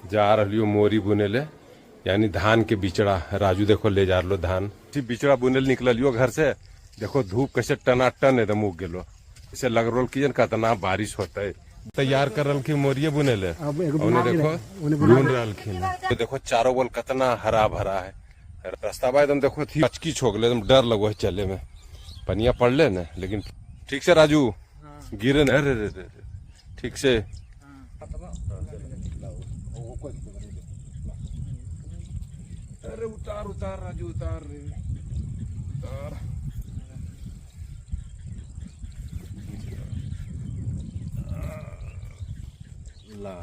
जा रही मोरी बुने ले, यानी धान के बिचड़ा। राजू देखो ले जा रहो धान बिचड़ा बुने ले निकलियो घर से। देखो धूप कैसे टनाटन एकदम उग गेलो, ऐसे लग रहा कि जन कतना बारिश होता है। तैयार कर रहा मोरिये बुने ले, देखो बुन रहा। तो देखो चारों बल कतना हरा भरा है रास्ता बा एकदम। देखो अचकी छोक ले, एकदम डर लगो है चले में, पनिया पड़ ले ना। लेकिन ठीक से राजू गिरे न, अरे रे रे ठीक से। अरे उतार उतार राजू उतार रे उतार। ला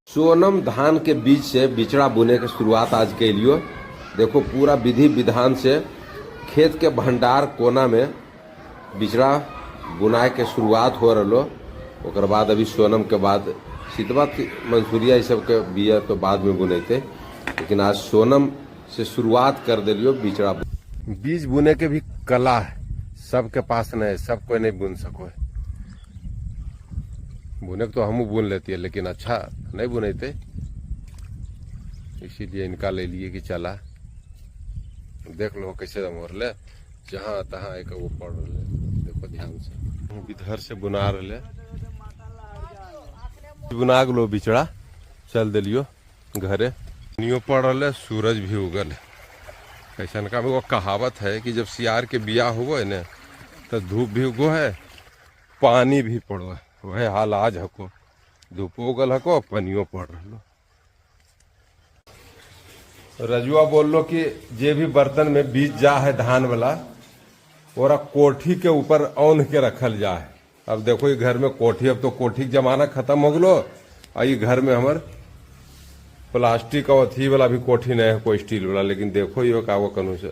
सोनम धान के बीज से बिचड़ा बुने के शुरुआत आज के लियो। देखो पूरा विधि विधान से खेत के भंडार कोना में बिचड़ा बुनाए के शुरुआत हो रहा। ओकर बाद अभी सोनम के बाद सितवा मंसूरिया ये सब के बिया तो बाद में बुनेते, लेकिन आज सोनम से शुरुआत कर दिलियो बिचड़ा। बीज बुने के भी कला है, सबके पास नहीं है, सब कोई नहीं बुन सको है। बुने के तो हमू बुन लेती है, लेकिन अच्छा नहीं बुनेते, इसीलिए इनका ले लिए कि चला देख लो कैसे दम हो रहे, जहाँ तहाँ एक वो पड़ रहे। देखो ध्यान से इधर से बुना रहे, बुना गलो बिचड़ा। चल दिलियो घरे, नियो पड़ रहे, सूरज भी उगल। ऐसा का वो कहावत है कि जब सियार के बिया हुआ है ना तो धूप भी उगो है, पानी भी पड़ो है। वह हाल आज हको, धूप उगल हको, पनियो पड़ रहा। रजुआ बोल लो कि जे भी बर्तन में बीज जा है धान वाला, और कोठी के ऊपर औन के रखल जा है। अब देखो ये घर में कोठी, अब तो कोठी के जमाना खत्म हो गलो, और ये घर में हमर प्लास्टिक और अथी वाला भी कोठी नहीं है, कोई स्टील वाला। लेकिन देखो ये का वो कनु से